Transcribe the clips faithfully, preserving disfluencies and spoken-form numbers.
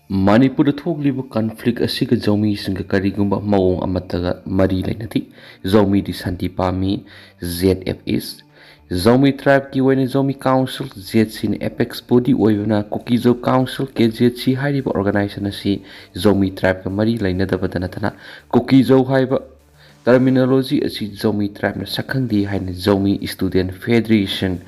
ꯃꯅꯤꯄꯨꯔꯗ ꯊꯣꯛꯂꯤꯕ ꯀꯟꯐ꯭ꯂꯤꯛ ꯑꯁꯤꯒ ꯖꯧꯃꯤꯁꯤꯡꯒ ꯀꯔꯤꯒꯨꯝꯕ ꯃꯑꯣꯡ ꯑꯃꯠꯇꯒ ꯃꯔꯤ ꯂꯩꯅꯗꯦ꯫ ꯖꯧꯃꯤꯗꯤ ꯁꯥꯟꯇꯤ ꯄꯥꯝꯃꯤ꯫ ꯖꯦꯠ ꯑꯦꯐ ꯏꯁ꯫ ꯖꯧꯃꯤ ꯇ꯭ꯔꯥꯏꯕꯀꯤ ꯑꯣꯏꯅ ꯖꯧꯃꯤ ꯀꯥꯎꯟꯁꯤꯜ, ꯖꯦꯠ ꯁꯤꯅ ꯑꯦꯄꯦꯛꯁ ꯕꯣꯗꯤ ꯑꯣꯏꯕꯅ ꯀꯨꯀꯤꯖꯧ ꯀꯥꯎꯟꯁꯤꯜ, ꯀꯦ ꯖꯦꯠ ꯁꯤ ꯍꯥꯏꯔꯤꯕ ꯑꯣꯔꯒꯅꯥꯏꯖꯦꯁꯟ ꯑꯁꯤ ꯖꯧꯃꯤ ꯇ꯭ꯔꯥꯏꯕꯀ ꯃꯔꯤ ꯂꯩꯅꯗꯕꯇ ꯅꯠꯇꯅ ꯀꯨꯀꯤꯖꯧ ꯍꯥꯏꯕ ꯇꯔꯃꯤꯅꯣꯂꯣꯖꯤ ꯑꯁꯤ ꯖꯧꯃꯤ ꯇ꯭ꯔꯥꯏꯕꯅ ꯁꯛꯈꯪꯗꯦ ꯍꯥꯏꯅ ꯖꯧꯃꯤ ꯁ꯭ꯇꯨꯗꯦꯟꯠ ꯐꯦꯗꯔꯦꯁꯟ,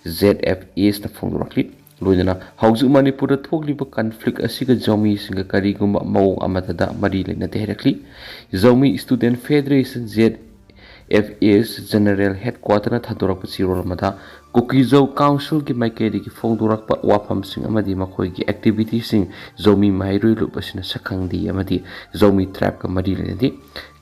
ꯖꯦꯠ ꯑꯦꯐ ꯑꯦꯁꯅ ꯐꯣꯡꯗꯣꯔꯛꯂꯤ꯫ ꯂꯣꯏꯅꯅ ꯍꯧꯖꯤꯛ ꯃꯅꯤꯄꯨꯔꯗ ꯊꯣꯛꯂꯤꯕ ꯀꯟꯐ꯭ꯂꯤꯛ ꯑꯁꯤꯒ ꯖꯧꯃꯤꯁꯤꯡꯒ ꯀꯔꯤꯒꯨꯝꯕ ꯃꯑꯣꯡ ꯑꯃꯠꯇꯗ ꯃꯔꯤ ꯂꯩꯅꯗꯦ ꯍꯥꯏꯔꯛꯂꯤ꯫ ꯖꯧꯃꯤ ꯁ꯭ꯇꯨꯗꯦꯟꯠ ꯐꯦꯗꯔꯦꯁꯟ, ꯖꯦꯠ ꯑꯦꯐ ꯑꯦꯁ, ꯖꯦꯅꯔꯦꯜ ꯍꯦꯗꯀ꯭ꯋꯥꯇꯔꯅ ꯊꯥꯗꯣꯔꯛꯄ ꯆꯦꯔꯣꯜ ꯑꯃꯗ ꯀꯨꯀꯤꯖꯧ ꯀꯥꯎꯟꯁꯤꯜꯒꯤ ꯃꯥꯏꯀꯩꯗꯒꯤ ꯐꯣꯡꯗꯣꯔꯛꯄ ꯋꯥꯐꯝꯁꯤꯡ ꯑꯃꯗꯤ ꯃꯈꯣꯏꯒꯤ ꯑꯦꯛꯇꯤꯚꯤꯇꯤꯁꯤꯡ ꯖꯧꯃꯤ ꯃꯍꯩꯔꯣꯏ ꯂꯨꯞ ꯑꯁꯤꯅ ꯁꯛꯈꯪꯗꯦ ꯑꯃꯗꯤ ꯖꯧꯃꯤ ꯇ꯭ꯔꯥꯏꯕꯀ ꯃꯔꯤ ꯂꯩꯅꯗꯦ꯫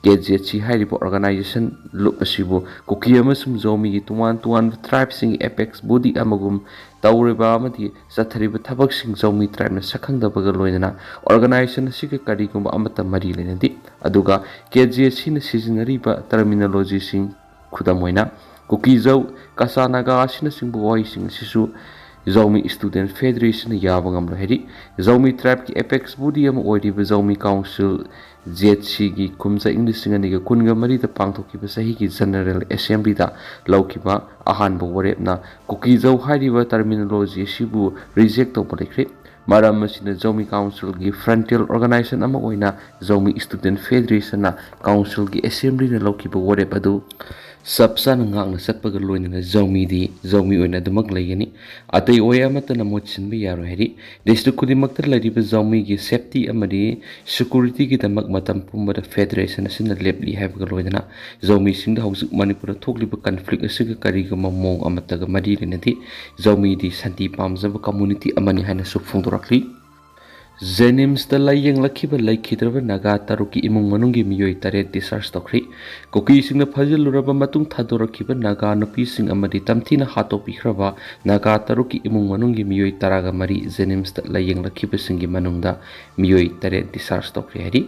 ꯀꯦ ꯖꯦꯠ ꯁꯤ ꯍꯥꯏꯔꯤꯕ ꯑꯣꯔꯒꯅꯥꯏꯖꯦꯁꯟ ꯂꯨꯞ ꯑꯁꯤꯕꯨ ꯀꯨꯀꯤ ꯑꯃꯁꯨꯡ ꯖꯧꯃꯤꯒꯤ ꯇꯣꯉꯥꯟ ꯇꯣꯉꯥꯟꯕ ꯇ꯭ꯔꯥꯏꯕꯁꯤꯡꯒꯤ ꯑꯦꯄꯦꯛꯁ ꯕꯣꯗꯤ ꯑꯃꯒꯨꯝ ꯇꯧꯔꯤꯕ ꯑꯃꯗꯤ ꯆꯠꯊꯔꯤꯕ ꯊꯕꯛꯁꯤꯡ ꯖꯧꯃꯤ ꯇ꯭ꯔꯥꯏꯕꯅ ꯁꯛꯈꯪꯗꯕꯒ ꯂꯣꯏꯅꯅ ꯑꯣꯔꯒꯅꯥꯏꯖꯦꯁꯟ ꯑꯁꯤꯒ ꯀꯔꯤꯒꯨꯝꯕ ꯑꯃꯠꯇ ꯃꯔꯤ ꯂꯩꯅꯗꯦ꯫ ꯑꯗꯨꯒ ꯀꯦ ꯖꯦꯠ ꯁꯤꯅ ꯁꯤꯖꯤꯟꯅꯔꯤꯕ ꯇꯔꯃꯤꯅꯣꯂꯣꯖꯤꯁꯤꯡ, ꯈꯨꯗꯝ ꯑꯣꯏꯅ ꯀꯨꯀꯤꯖꯧ, ꯀꯆꯥ ꯅꯥꯒꯥ ꯑꯁꯤꯅꯆꯤꯡꯕ ꯋꯥꯍꯩꯁꯤꯡ ꯑꯁꯤꯁꯨ ꯖꯧꯃꯤ ꯁ꯭ꯇꯨꯗꯦꯟꯠ ꯐꯦꯗꯔꯦꯁꯟꯅ ꯌꯥꯕ ꯉꯝꯂꯣꯏ ꯍꯥꯏꯔꯤ꯫ ꯖꯧꯃꯤ ꯇ꯭ꯔꯥꯏꯕꯀꯤ ꯑꯦꯄꯦꯛꯁ ꯕꯣꯗꯤ ꯑꯃ ꯑꯣꯏꯔꯤꯕ ꯖꯧꯃꯤ ꯀꯥꯎꯟꯁꯤꯜ, ꯖꯦꯠ ꯁꯤꯒꯤ ꯀꯨꯝꯖꯥ ꯏꯪ ꯂꯤꯁꯤꯡ ꯑꯅꯤꯒ ꯀꯨꯟꯒ ꯃꯔꯤꯗ ꯄꯥꯡꯊꯣꯛꯈꯤꯕ ꯆꯍꯤꯒꯤ ꯖꯦꯅꯔꯦꯜ ꯑꯦꯁꯦꯝꯕ꯭ꯂꯤꯗ ꯂꯧꯈꯤꯕ ꯑꯍꯥꯟꯕ ꯋꯥꯔꯦꯞꯅ ꯀꯨꯀꯤꯖꯧ ꯍꯥꯏꯔꯤꯕ ꯇꯔꯃꯤꯅꯣꯂꯣꯖꯤ ꯑꯁꯤꯕꯨ ꯔꯤꯖꯦꯛ ꯇꯧꯕ ꯂꯩꯈ꯭ꯔꯦ꯫ ꯃꯔꯝ ꯑꯁꯤꯅ ꯖꯧꯃꯤ ꯀꯥꯎꯟꯁꯤꯜꯒꯤ ꯐ꯭ꯔꯟꯇꯤꯌꯔ ꯑꯣꯔꯒꯅꯥꯏꯖꯦꯁꯟ ꯑꯃ ꯑꯣꯏꯅ ꯖꯧꯃꯤ ꯁ꯭ꯇꯨꯗꯦꯟꯠ ꯐꯦꯗꯔꯦꯁꯟꯅ ꯀꯥꯎꯟꯁꯤꯜꯒꯤ ꯑꯦꯁꯦꯝꯕ꯭ꯂꯤꯅ ꯂꯧꯈꯤꯕ ꯋꯥꯔꯦꯞ ꯑꯗꯨ ꯆꯞ ꯆꯥꯅ ꯉꯥꯛꯅ ꯆꯠꯄꯒ ꯂꯣꯏꯅꯅ ꯖꯧꯃꯤꯗꯤ ꯖꯧꯃꯤ ꯑꯣꯏꯅ ꯑꯗꯨꯃꯛ ꯂꯩꯒꯅꯤ꯫ ꯑꯇꯩ ꯑꯣꯏ ꯑꯃꯠꯇꯅ ꯃꯍꯨꯠ ꯁꯤꯟꯕ ꯌꯥꯔꯣꯏ ꯍꯥꯏꯔꯤ꯫ ꯗꯤꯁꯇ꯭ꯔꯤꯛ ꯈꯨꯗꯤꯡꯃꯛꯇ ꯂꯩꯔꯤꯕ ꯖꯧꯃꯤꯒꯤ ꯁꯦꯐꯇꯤ ꯑꯃꯗꯤ ꯁꯦꯀ꯭ꯌꯨꯔꯤꯇꯤꯒꯤꯗꯃꯛ ꯃꯇꯝ ꯄꯨꯝꯕꯗ ꯐꯦꯗꯔꯦꯁꯟ ꯑꯁꯤꯅ ꯂꯦꯞꯂꯤ ꯍꯥꯏꯕꯒ ꯂꯣꯏꯅꯅ ꯖꯧꯃꯤꯁꯤꯡꯗ ꯍꯧꯖꯤꯛ ꯃꯅꯤꯄꯨꯔꯗ ꯊꯣꯛꯂꯤꯕ ꯀꯟꯐ꯭ꯂꯤꯛ ꯑꯁꯤꯒ ꯀꯔꯤꯒꯨꯝꯕ ꯃꯑꯣꯡ ꯑꯃꯠꯇꯒ ꯃꯔꯤ ꯂꯩꯅꯗꯦ꯫ ꯖꯧꯃꯤꯗꯤ ꯁꯥꯟꯇꯤ ꯄꯥꯝꯖꯕ ꯀꯝꯃꯨꯅꯤꯇꯤ ꯑꯃꯅꯤ ꯍꯥꯏꯅꯁꯨ ꯐꯣꯡꯗꯣꯔꯛꯂꯤ꯫ ꯖꯦꯅꯤꯝꯁꯇ ꯂꯥꯌꯦꯡꯂꯛꯈꯤꯕ ꯂꯩꯈꯤꯗ꯭ꯔꯕ ꯅꯥꯒꯥ ꯇꯔꯨꯛꯀꯤ ꯏꯃꯨꯡ ꯃꯅꯨꯡꯒꯤ ꯃꯤꯑꯣꯏ ꯇꯔꯦꯠ ꯗꯤꯁꯆꯥꯔꯖ ꯇꯧꯈ꯭ꯔꯤ꯫ ꯀꯨꯀꯤꯁꯤꯡꯅ ꯐꯥꯖꯤꯜꯂꯨꯔꯕ ꯃꯇꯨꯡ ꯊꯥꯗꯣꯔꯛꯈꯤꯕ ꯅꯥꯒꯥ ꯅꯨꯄꯤꯁꯤꯡ ꯑꯃꯗꯤ ꯇꯝꯊꯤꯅ ꯍꯥꯠꯇꯣꯛꯄꯤꯈ꯭ꯔꯕ ꯅꯥꯒꯥ ꯇꯔꯨꯛꯀꯤ ꯏꯃꯨꯡ ꯃꯅꯨꯡꯒꯤ ꯃꯤꯑꯣꯏ ꯇꯔꯥꯒ ꯃꯔꯤ ꯖꯦꯅꯤꯝꯁꯇ ꯂꯥꯌꯦꯡꯂꯛꯈꯤꯕꯁꯤꯡꯒꯤ ꯃꯅꯨꯡꯗ ꯃꯤꯑꯣꯏ ꯇꯔꯦꯠ ꯗꯤꯁꯆꯥꯔꯖ ꯇꯧꯈ꯭ꯔꯦ ꯍꯥꯏꯔꯤ꯫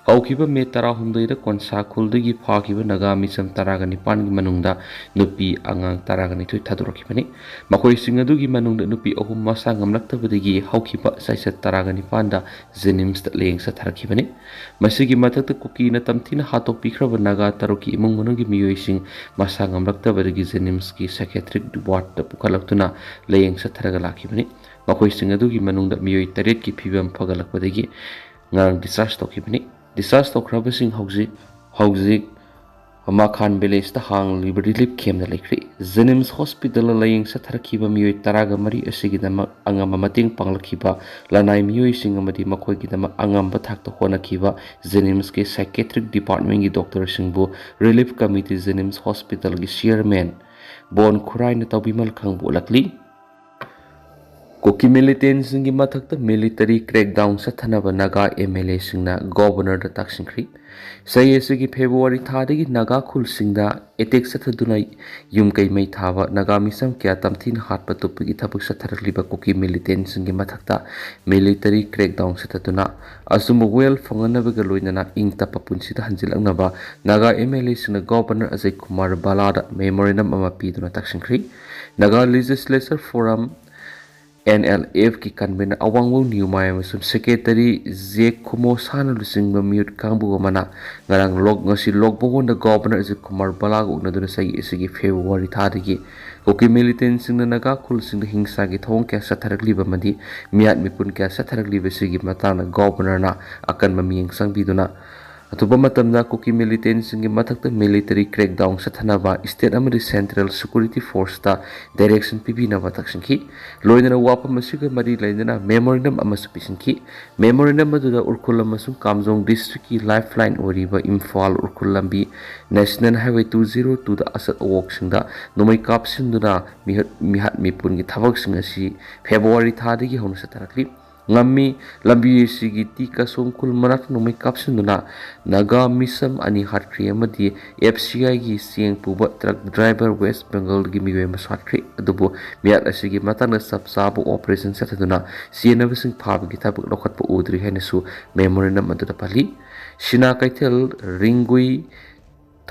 ꯍꯧꯈꯤꯕ ꯃꯦ ꯇꯔꯥꯍꯨꯝꯗꯣꯏꯗ ꯀꯣꯟꯁꯥ ꯈꯨꯜꯗꯒꯤ ꯐꯥꯈꯤꯕ ꯅꯥꯒꯥ ꯃꯤꯆꯝ ꯇꯔꯥꯒ ꯅꯤꯄꯥꯟꯒꯤ ꯃꯅꯨꯡꯗ ꯅꯨꯄꯤ ꯑꯉꯥꯡ ꯇꯔꯥꯒ ꯅꯤꯊꯣꯏ ꯊꯥꯗꯣꯔꯛꯈꯤꯕꯅꯤ꯫ ꯃꯈꯣꯏꯁꯤꯡ ꯑꯗꯨꯒꯤ ꯃꯅꯨꯡꯗ ꯅꯨꯄꯤ ꯑꯍꯨꯝ ꯃꯁꯥ ꯉꯝꯂꯛꯇꯕꯗꯒꯤ ꯍꯧꯈꯤꯕ ꯆꯩꯆꯠ ꯇꯔꯥꯒ ꯅꯤꯄꯥꯟ ꯀꯥꯟꯗ ꯖꯦꯅꯤꯝꯁꯇ ꯂꯥꯌꯦꯡ ꯆꯠꯊꯔꯛꯈꯤꯕꯅꯤ꯫ ꯃꯁꯤꯒꯤ ꯃꯊꯛꯇ ꯀꯨꯀꯤꯅ ꯇꯝꯊꯤꯅ ꯍꯥꯠꯇꯣꯛꯄꯤꯈ꯭ꯔꯕ ꯅꯥꯒꯥ ꯇꯔꯨꯛꯀꯤ ꯏꯃꯨꯡ ꯃꯅꯨꯡꯒꯤ ꯃꯤꯑꯣꯏꯁꯤꯡ ꯃꯁꯥ ꯉꯝꯂꯛꯇꯕꯗꯒꯤ ꯖꯦꯅꯤꯝꯁꯀꯤ psychiatric wardꯇ ꯄꯨꯈꯠꯂꯛꯇꯨꯅ ꯂꯥꯌꯦꯡ ꯆꯠꯊꯔꯒ ꯂꯥꯛꯈꯤꯕꯅꯤ꯫ ꯃꯈꯣꯏꯁꯤꯡ ꯑꯗꯨꯒꯤ ꯃꯅꯨꯡꯗ ꯃꯤꯑꯣꯏ ꯇꯔꯦꯠꯀꯤ ꯐꯤꯕꯝ ꯐꯒꯠꯂꯛꯄꯗꯒꯤ ꯉꯔꯥꯡ discharge ꯇꯧꯈꯤꯕꯅꯤ꯫ Discharge ꯇꯧꯈ꯭ꯔꯕꯁꯤꯡ ꯍꯧꯖꯤꯛ ꯍꯧꯖꯤꯛ ꯃꯥꯈꯥꯟ ꯚꯤꯂꯦꯖꯇ ꯍꯥꯡꯂꯤꯕ relief campꯇ ꯂꯩꯈ꯭ꯔꯤ꯫ ꯖꯦꯅꯤꯝꯁ ꯍꯣꯁꯄꯤꯇꯥꯜꯗ ꯂꯥꯌꯦꯡ ꯆꯠꯊꯔꯛꯈꯤꯕ ꯃꯤꯑꯣꯏ ꯇꯔꯥꯒ ꯃꯔꯤ ꯑꯁꯤꯒꯤꯗꯃꯛ ꯑꯉꯝꯕ ꯃꯇꯦꯡ ꯄꯥꯡꯂꯛꯈꯤꯕ ꯂꯅꯥꯏ ꯃꯤꯑꯣꯏꯁꯤꯡ ꯑꯃꯗꯤ ꯃꯈꯣꯏꯒꯤꯗꯃꯛ ꯑꯉꯝꯕ ꯊꯥꯛꯇ ꯍꯣꯠꯅꯈꯤꯕ ꯖꯦꯅꯤꯝꯁꯀꯤ psychiatric departmentꯀꯤ doctorꯁꯤꯡꯕꯨ relief committee ꯖꯦꯅꯤꯝꯁ ꯍꯣꯁꯄꯤꯇꯥꯜꯒꯤ chairman ꯕꯣꯟ ꯈꯨꯔꯥꯏꯅ ꯇꯧꯕꯤꯃꯜ ꯈꯪꯕ ꯎꯠꯂꯛꯂꯤ꯫ ꯀꯨꯀꯤ militantꯁꯤꯡꯒꯤ ꯃꯊꯛꯇ military crackdown ꯆꯠꯊꯅꯕ ꯅꯥꯒꯥ MLAꯁꯤꯡꯅ governorꯗ ꯇꯥꯛꯁꯤꯟꯈ꯭ꯔꯤ꯫ ꯆꯍꯤ ꯑꯁꯤꯒꯤ ꯐꯦꯕ꯭ꯔꯨꯋꯥꯔꯤ ꯊꯥꯗꯒꯤ ꯅꯥꯒꯥ ꯈꯨꯜꯁꯤꯡꯗ attack ꯆꯠꯊꯗꯨꯅ ꯌꯨꯝ ꯀꯩ ꯃꯩ ꯊꯥꯕ, ꯅꯥꯒꯥ ꯃꯤꯆꯝ ꯀꯌꯥ ꯇꯝꯊꯤꯅ ꯍꯥꯠꯄ ꯇꯨꯞꯄꯒꯤ ꯊꯕꯛ ꯆꯠꯊꯔꯛꯂꯤꯕ ꯀꯨꯀꯤ militantꯁꯤꯡꯒꯤ ꯃꯊꯛꯇ military crackdown ꯆꯠꯊꯗꯨꯅ ꯑꯆꯨꯝꯕ ꯋꯥꯌꯦꯜ ꯐꯪꯅꯅꯕꯒ ꯂꯣꯏꯅꯅ ꯏꯪ ꯇꯞꯄ ꯄꯨꯟꯁꯤꯗ ꯍꯟꯖꯤꯜꯂꯛꯅꯕ ꯅꯥꯒꯥ MLAꯁꯤꯡꯅ governor ꯑꯖꯌ ꯀꯨꯃꯥꯔ ꯕꯂꯥꯗ memorandum ꯑꯃ ꯄꯤꯗꯨꯅ ꯇꯥꯛꯁꯤꯟꯈ꯭ꯔꯤ꯫ ꯅꯥꯒꯥ Legislature Forum, NLFꯀꯤ convener ꯑꯋꯥꯡꯕꯝ ꯅ꯭ꯌꯨꯃꯥꯏ ꯑꯃꯁꯨꯡ secretary ꯖꯦ ꯈꯨꯃꯣ ꯁꯥꯅ ꯂꯨꯆꯤꯡꯕ ꯃꯤꯍꯨꯠ ꯀꯥꯡꯕꯨ ꯑꯃꯅ ꯉꯔꯥꯡ ꯂꯣꯛ-, ꯉꯁꯤ ꯂꯣꯛ ꯚꯕꯟꯗ governor ꯑꯖꯤꯠ ꯀꯨꯃꯥꯔ ꯕꯂꯥꯒ ꯎꯅꯗꯨꯅ ꯆꯍꯤ ꯑꯁꯤꯒꯤ ꯐꯦꯕ꯭ꯔꯨꯋꯥꯔꯤ ꯊꯥꯗꯒꯤ ꯀꯨꯀꯤ militantꯁꯤꯡꯅ ꯅꯥꯒꯥ ꯈꯨꯜꯁꯤꯡꯗ ꯍꯤꯡꯁꯥꯒꯤ ꯊꯧꯑꯣꯡ ꯀꯌꯥ ꯆꯠꯊꯔꯛꯂꯤꯕ ꯑꯃꯗꯤ ꯃꯤꯍꯥꯠ ꯃꯤꯄꯨꯟ ꯀꯌꯥ ꯆꯠꯊꯔꯛꯂꯤꯕꯁꯤꯒꯤ ꯃꯇꯥꯡꯗ governorꯅ ꯑꯀꯟꯕ ꯃꯤꯠꯌꯦꯡ ꯆꯪꯕꯤꯗꯨꯅ ꯑꯊꯨꯕ ꯃꯇꯝꯗ ꯀꯨꯀꯤ militantꯁꯤꯡꯒꯤ ꯃꯊꯛꯇ military crackdown ꯆꯠꯊꯅꯕ state ꯑꯃꯗꯤ central security forceꯇ direction ꯄꯤꯕꯤꯅꯕ ꯇꯥꯛꯁꯤꯟꯈꯤ꯫ ꯂꯣꯏꯅꯅ ꯋꯥꯐꯝ ꯑꯁꯤꯒ ꯃꯔꯤ ꯂꯩꯅꯅ memorandum ꯑꯃꯁꯨ ꯄꯤꯁꯤꯟꯈꯤ꯫ Memorandum ꯑꯗꯨꯗ ꯎꯈ꯭ꯔꯨꯜ ꯑꯃꯁꯨꯡ ꯀꯥꯝꯖꯣꯡ districtꯀꯤ lifeline ꯑꯣꯏꯔꯤꯕ ꯏꯝꯐꯥꯜ ꯎꯈ꯭ꯔꯨꯜ ꯂꯝꯕꯤ National Highway two zero twoꯗ ꯑꯆꯠ ꯑꯋꯣꯛꯁꯤꯡꯗ ꯅꯣꯡꯃꯩ ꯀꯥꯞꯁꯤꯟꯗꯨꯅ ꯃꯤꯍꯠ-, ꯃꯤꯍꯥꯠ ꯃꯤꯄꯨꯟꯒꯤ ꯊꯕꯛꯁꯤꯡ ꯑꯁꯤ ꯐꯦꯕ꯭ꯔꯨꯋꯥꯔꯤ ꯊꯥꯗꯒꯤ ꯍꯧꯅ ꯆꯠꯊꯔꯛꯂꯤ꯫ ꯉꯝꯃꯤ꯫ ꯂꯝꯕꯤ ꯑꯁꯤꯒꯤ ꯇꯤ ꯀꯁꯣꯡ ꯈꯨꯜ ꯃꯅꯥꯛꯇ ꯅꯣꯡꯃꯩ ꯀꯥꯞꯁꯤꯟꯗꯨꯅ ꯅꯥꯒꯥ ꯃꯤꯁꯝ ꯑꯅꯤ ꯍꯥꯠꯈ꯭ꯔꯦ ꯑꯃꯗꯤ FCIꯒꯤ ꯆꯦꯡ ꯄꯨꯕ truck driver West Bengalꯒꯤ ꯃꯤꯑꯣꯏ ꯑꯃꯁꯨ ꯍꯥꯠꯈ꯭ꯔꯦ꯫ ꯑꯗꯨꯕꯨ ꯃꯤꯍꯥꯠ ꯑꯁꯤꯒꯤ ꯃꯇꯥꯡꯗ ꯆꯞ ꯆꯥꯕ operation ꯆꯠꯊꯗꯨꯅ ꯆꯦꯟꯅꯕꯁꯤꯡ ꯐꯥꯕꯒꯤ ꯊꯕꯛ ꯂꯧꯈꯠꯄ ꯎꯗ꯭ꯔꯤ ꯍꯥꯏꯅꯁꯨ memorandum ꯑꯗꯨꯗ ꯄꯜꯂꯤ꯫ ꯁꯤꯅꯥ ꯀꯩꯊꯦꯜ, ꯔꯤꯡꯒꯨꯏ,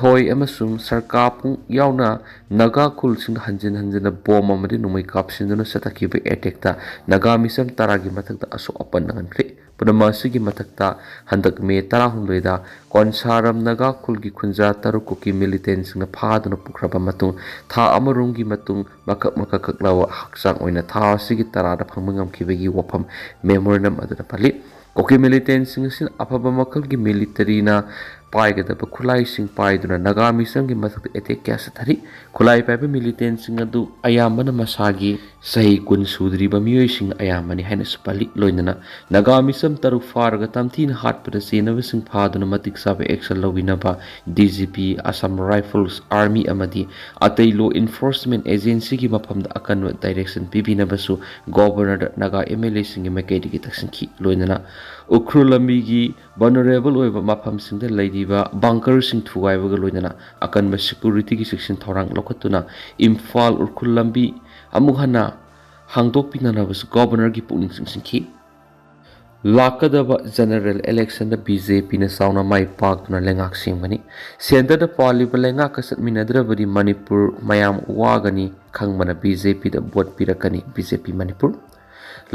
ꯊꯣꯏ ꯑꯃꯁꯨꯡ ꯁꯔꯀꯥꯔ ꯄꯨꯡ ꯌꯥꯎꯅ ꯅꯥꯒꯥ ꯈꯨꯜꯁꯤꯡꯗ ꯍꯟꯖꯤꯟ ꯍꯟꯖꯤꯟꯅ ꯕꯣꯝ ꯑꯃꯗꯤ ꯅꯣꯡꯃꯩ ꯀꯥꯞꯁꯤꯟꯗꯨꯅ ꯆꯠꯊꯈꯤꯕ ꯑꯦꯇꯦꯛꯇ ꯅꯥꯒꯥ ꯃꯤꯆꯝ ꯇꯔꯥꯒꯤ ꯃꯊꯛꯇ ꯑꯁꯣꯛ ꯑꯄꯟ ꯅꯪꯍꯟꯈ꯭ꯔꯦ꯫ ꯄꯨꯝꯅꯃꯛ ꯑꯁꯤꯒꯤ ꯃꯊꯛꯇ, ꯍꯟꯗꯛ ꯃꯦ ꯇꯔꯥꯍꯨꯝꯗꯣꯏꯗ ꯀꯣꯟꯁꯥꯔꯝ ꯅꯥꯒꯥ ꯈꯨꯜꯒꯤ ꯈꯨꯟꯖꯥ ꯇꯔꯨꯛ ꯀꯨꯀꯤ ꯃꯤꯂꯤꯇꯦꯟꯁꯤꯡꯅ ꯐꯥꯗꯨꯅ ꯄꯨꯈ꯭ꯔꯕ ꯃꯇꯨꯡ, ꯊꯥ ꯑꯃꯔꯣꯝꯒꯤ ꯃꯇꯨꯡ ꯃꯀꯛ ꯃꯀꯛ ꯀꯛꯂꯕ ꯍꯛꯆꯥꯡ ꯑꯣꯏꯅ ꯊꯥ ꯑꯁꯤꯒꯤ ꯇꯔꯥꯗ ꯐꯪꯕ ꯉꯝꯈꯤꯕꯒꯤ ꯋꯥꯐꯝ ꯃꯦꯃꯣꯔꯦꯟꯗꯝ ꯑꯗꯨꯅ ꯄꯜꯂꯤ꯫ ꯀꯨꯀꯤ ꯃꯤꯂꯤꯇꯦꯟꯁꯤꯡ ꯑꯁꯤꯅ ꯑꯐꯕ ꯃꯈꯜꯒꯤ ꯃꯤꯂꯤꯇꯔꯤꯅ ꯄꯥꯏꯒꯗꯕ ꯈꯨꯠꯂꯥꯏꯁꯤꯡ ꯄꯥꯏꯗꯨꯅ ꯅꯥꯒꯥ ꯃꯤꯆꯝꯒꯤ ꯃꯊꯛꯇ ꯑꯦꯇꯦꯛ ꯀꯌꯥ ꯆꯠꯊꯔꯤ꯫ ꯈꯨꯠꯂꯥꯏ ꯄꯥꯏꯕ ꯃꯤꯂꯤꯇꯦꯟꯁꯤꯡ ꯑꯗꯨ ꯑꯌꯥꯝꯕꯅ ꯃꯁꯥꯒꯤ ꯆꯍꯤ ꯀꯨꯟ ꯁꯨꯗ꯭ꯔꯤꯕ ꯃꯤꯑꯣꯏꯁꯤꯡ ꯑꯌꯥꯝꯕꯅꯤ ꯍꯥꯏꯅꯁꯨ ꯄꯜꯂꯤ꯫ ꯂꯣꯏꯅꯅ ꯅꯥꯒꯥ ꯃꯤꯆꯝ ꯇꯔꯨꯛ ꯐꯥꯔꯒ ꯇꯝꯊꯤꯅ ꯍꯥꯠꯄꯗ ꯆꯦꯟꯅꯕꯁꯤꯡ ꯐꯥꯗꯨꯅ ꯃꯇꯤꯛ ꯆꯥꯕ action ꯂꯧꯕꯤꯅꯕ D G P, Assam Rifles, Army ꯑꯃꯗꯤ ꯑꯇꯩ law enforcement agencyꯒꯤ ꯃꯐꯝꯗ ꯑꯀꯟꯕ direction ꯄꯤꯕꯤꯅꯕꯁꯨ Governorꯗ ꯅꯥꯒꯥ M L Aꯁꯤꯡꯒꯤ ꯃꯥꯏꯀꯩꯗꯒꯤ ꯇꯛꯁꯤꯟꯈꯤ꯫ ꯂꯣꯏꯅꯅ ꯎꯈ꯭ꯔꯨꯜ ꯂꯝꯕꯤꯒꯤ vulnerable ꯑꯣꯏꯕ ꯃꯐꯝꯁꯤꯡꯗ ꯂꯩꯔꯤꯕ bunkerꯁꯤꯡ ꯊꯨꯒꯥꯏꯕꯒ ꯂꯣꯏꯅꯅ ꯑꯀꯟꯕ securityꯒꯤ ꯆꯦꯛꯁꯤꯟ ꯊꯧꯔꯥꯡ ꯂꯧꯈꯠꯇꯨꯅ ꯏꯝꯐꯥꯜ ꯎꯈ꯭ꯔꯨꯜ ꯂꯝꯕꯤ ꯑꯃꯨꯛ ꯍꯟꯅ ꯍꯥꯡꯗꯣꯛꯄꯤꯅꯅꯕꯁꯨ Governorꯒꯤ ꯄꯨꯛꯅꯤꯡ ꯆꯤꯡꯁꯤꯟꯈꯤ꯫ ꯂꯥꯛꯀꯗꯕ general electionꯗ BJPꯅ ꯆꯥꯎꯅ ꯃꯥꯏ ꯄꯥꯛꯇꯨꯅ ꯂꯩꯉꯥꯛ ꯁꯦꯝꯒꯅꯤ꯫ Centreꯗ ꯄꯥꯜꯂꯤꯕ ꯂꯩꯉꯥꯛꯀ ꯆꯠꯃꯤꯟꯅꯗ꯭ꯔꯕꯗꯤ ꯃꯅꯤꯄꯨꯔ ꯃꯌꯥꯝ ꯋꯥꯒꯅꯤ ꯈꯪꯕꯅ BJPꯗ vote ꯄꯤꯔꯛꯀꯅꯤ, BJP ꯃꯅꯤꯄꯨꯔ꯫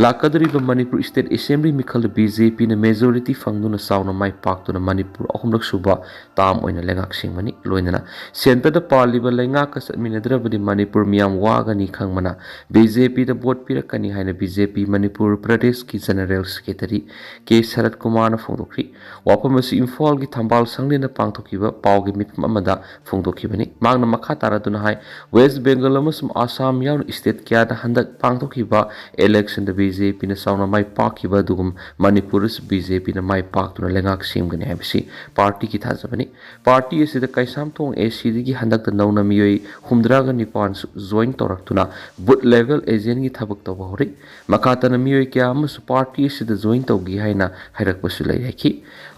ꯂꯥꯛꯀꯗꯧꯔꯤꯕ ꯃꯅꯤꯄꯨꯔ State Assembly ꯃꯤꯈꯜꯗ BJPꯅ majority ꯐꯪꯗꯨꯅ ꯆꯥꯎꯅ ꯃꯥꯏ ꯄꯥꯛꯇꯨꯅ ꯃꯅꯤꯄꯨꯔ ꯑꯍꯨꯝꯂꯛ ꯁꯨꯕ term ꯑꯣꯏꯅ ꯂꯩꯉꯥꯛ ꯁꯦꯝꯒꯅꯤ꯫ ꯂꯣꯏꯅꯅ Centreꯗ ꯄꯥꯜꯂꯤꯕ ꯂꯩꯉꯥꯛꯀ ꯆꯠꯃꯤꯟꯅꯗ꯭ꯔꯕꯗꯤ ꯃꯅꯤꯄꯨꯔ ꯃꯤꯌꯥꯝ ꯋꯥꯒꯅꯤ ꯈꯪꯕꯅ BJPꯗ vote ꯄꯤꯔꯛꯀꯅꯤ ꯍꯥꯏꯅ BJP ꯃꯅꯤꯄꯨꯔ ꯄ꯭ꯔꯗꯦꯁꯀꯤ General Secretary ꯀꯦ ꯁꯔꯠ ꯀꯨꯃꯥꯔꯅ ꯐꯣꯡꯗꯣꯛꯈꯤ꯫ ꯋꯥꯐꯝ ꯑꯁꯤ ꯏꯝꯐꯥꯜꯒꯤ ꯊꯝꯕꯥꯜ ꯁꯪꯂꯦꯟꯗ ꯄꯥꯡꯊꯣꯛꯈꯤꯕ ꯄꯥꯎꯒꯤ ꯃꯤꯐꯝ ꯑꯃꯗ ꯐꯣꯡꯗꯣꯛꯈꯤꯕꯅꯤ꯫ ꯃꯍꯥꯛꯅ ꯃꯈꯥ ꯇꯥꯔꯗꯨꯅ ꯍꯥꯏ, West Bengal ꯑꯃꯁꯨꯡ ꯑꯁꯥꯝ ꯌꯥꯎꯅ state ꯀꯌꯥꯗ ꯍꯟꯗꯛ ꯄꯥꯡꯊꯣꯛꯈꯤꯕ electionꯗ BJPꯅ ꯆꯥꯎꯅ ꯃꯥꯏ ꯄꯥꯛꯈꯤꯕ ꯑꯗꯨꯒꯨꯝ ꯃꯅꯤꯄꯨꯔꯗꯁꯨ BJPꯅ ꯃꯥꯏ ꯄꯥꯛꯇꯨꯅ ꯂꯩꯉꯥꯛ ꯁꯦꯝꯒꯅꯤ ꯍꯥꯏꯕꯁꯤ partyꯒꯤ ꯊꯥꯖꯕꯅꯤ꯫ Party ꯑꯁꯤꯗ ꯀꯩꯁꯥꯝꯊꯣꯡ ACꯗꯒꯤ ꯍꯟꯗꯛꯇ ꯅꯧꯅ ꯃꯤꯑꯣꯏ ꯍꯨꯝꯗ꯭ꯔꯥꯒ ꯅꯤꯄꯥꯟꯁꯨ join ꯇꯧꯔꯛꯇꯨꯅ booth level agentꯒꯤ ꯊꯕꯛ ꯇꯧꯕ ꯍꯧꯔꯤ꯫ ꯃꯈꯥ ꯇꯥꯅ ꯃꯤꯑꯣꯏ ꯀꯌꯥ ꯑꯃꯁꯨ party ꯑꯁꯤꯗ join ꯇꯧꯒꯦ ꯍꯥꯏꯅ ꯍꯥꯏꯔꯛꯄꯁꯨ ꯂꯩ ꯍꯥꯏꯈꯤ꯫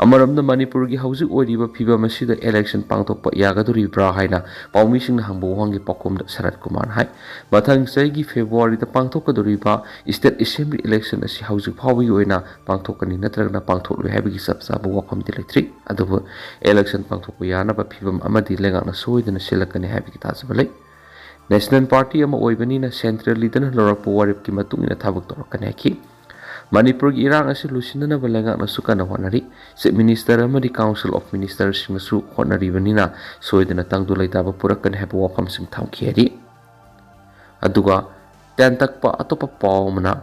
ꯑꯃꯔꯣꯝꯗ ꯃꯅꯤꯄꯨꯔꯒꯤ ꯍꯧꯖꯤꯛ ꯑꯣꯏꯔꯤꯕ ꯐꯤꯕꯝ ꯑꯁꯤꯗ election ꯄꯥꯡꯊꯣꯛꯄ ꯌꯥꯒꯗꯧꯔꯤꯕ꯭ꯔꯥ ꯍꯥꯏꯅ ꯄꯥꯎꯃꯤꯁꯤꯡꯅ ꯍꯪꯕ ꯋꯥꯍꯪꯒꯤ ꯄꯥꯎꯈꯨꯝꯗ ꯁꯔꯠ ꯀꯨꯃꯥꯔꯅ ꯍꯥꯏ, ꯃꯊꯪ ꯆꯍꯤꯒꯤ Februaryꯗ ꯄꯥꯡꯊꯣꯛꯀꯗꯧꯔꯤꯕ state Assembly election ꯑꯁꯤ ꯍꯧꯖꯤꯛ ꯐꯥꯎꯕꯒꯤ ꯑꯣꯏꯅ ꯄꯥꯡꯊꯣꯛꯀꯅꯤ ꯅꯠꯇ꯭ꯔꯒꯅ ꯄꯥꯡꯊꯣꯛꯂꯣꯏ ꯍꯥꯏꯕꯒꯤ ꯆꯞ ꯆꯥꯕ ꯋꯥꯐꯝꯗꯤ ꯂꯩꯇ꯭ꯔꯤ꯫ ꯑꯗꯨꯕꯨ election ꯄꯥꯡꯊꯣꯛꯄ ꯌꯥꯅꯕ ꯐꯤꯕꯝ ꯑꯃꯗꯤ ꯂꯩꯉꯥꯛꯅ ꯁꯣꯏꯗꯅ ꯁꯤꯜꯂꯛꯀꯅꯤ ꯍꯥꯏꯕꯒꯤ ꯊꯥꯖꯕ ꯂꯩ꯫ National party ꯑꯃ ꯑꯣꯏꯕꯅꯤꯅ central leaderꯅ ꯂꯧꯔꯛꯄ ꯋꯥꯔꯦꯞꯀꯤ ꯃꯇꯨꯡ ꯏꯟꯅ ꯊꯕꯛ ꯇꯧꯔꯛꯀꯅꯤ ꯍꯥꯏꯈꯤ꯫ ꯃꯅꯤꯄꯨꯔꯒꯤ ꯏꯔꯥꯡ ꯑꯁꯤ ꯂꯣꯏꯁꯤꯟꯅꯅꯕ ꯂꯩꯉꯥꯛꯅꯁꯨ ꯀꯟꯅ ꯍꯣꯠꯅꯔꯤ꯫ Chief Minister ꯑꯃꯗꯤ Council of Ministerꯁꯤꯡꯅꯁꯨ ꯍꯣꯠꯅꯔꯤꯕꯅꯤꯅ ꯁꯣꯏꯗꯅ ꯇꯪꯗꯨ ꯂꯩꯇꯥꯕ ꯄꯨꯔꯛꯀꯅꯤ ꯍꯥꯏꯕ ꯋꯥꯐꯝꯁꯤꯡ ꯊꯝꯈꯤ ꯍꯥꯏꯔꯤ꯫ ꯑꯗꯨꯒ ꯇꯦꯟꯇꯛꯄ ꯑꯇꯣꯞꯄ ꯄꯥꯎ ꯑꯃꯅ,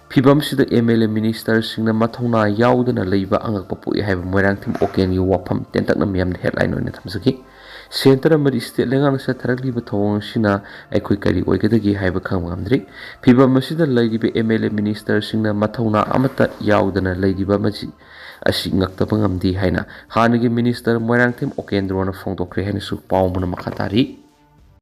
ꯐꯤꯕꯝꯁꯤꯗ MLA ministerꯁꯤꯡꯅ ꯃꯊꯧꯅꯥ ꯌꯥꯎꯗꯅ ꯂꯩꯕ ꯑꯉꯛꯄ ꯄꯣꯛꯏ ꯍꯥꯏꯕ ꯃꯣꯏꯔꯥꯡꯊꯦꯝ ꯑꯣꯀꯦꯟꯒꯤ ꯋꯥꯐꯝ ꯇꯦꯟꯇꯛꯅ ꯃꯤꯌꯥꯝꯗ headline ꯑꯣꯏꯅ ꯊꯝꯖꯈꯤ꯫ Centre ꯑꯃꯗꯤ state ꯂꯩꯉꯥꯛꯅ ꯆꯠꯊꯔꯛꯂꯤꯕ ꯊꯧꯑꯣꯡ ꯑꯁꯤꯅ ꯑꯩꯈꯣꯏ ꯀꯔꯤ ꯑꯣꯏꯒꯗꯒꯦ ꯍꯥꯏꯕ ꯈꯪꯕ ꯉꯝꯗ꯭ꯔꯤ꯫ ꯐꯤꯕꯝ ꯑꯁꯤꯗ ꯂꯩꯔꯤꯕ MLA ministerꯁꯤꯡꯅ ꯃꯊꯧꯅꯥ ꯑꯃꯠꯇ ꯌꯥꯎꯗꯅ ꯂꯩꯔꯤꯕ ꯑꯃꯁꯤ ꯑꯁꯤ ꯉꯛꯇꯕ ꯉꯝꯗꯦ ꯍꯥꯏꯅ ꯍꯥꯟꯅꯒꯤ minister ꯃꯣꯏꯔꯥꯡꯊꯦꯝ ꯑꯣꯀꯦꯟꯗ꯭ꯔꯣꯅ ꯐꯣꯡꯗꯣꯛꯈ꯭ꯔꯦ ꯍꯥꯏꯅꯁꯨ ꯄꯥꯎ ꯑꯃꯅ ꯃꯈꯥ ꯇꯥꯔꯤ꯫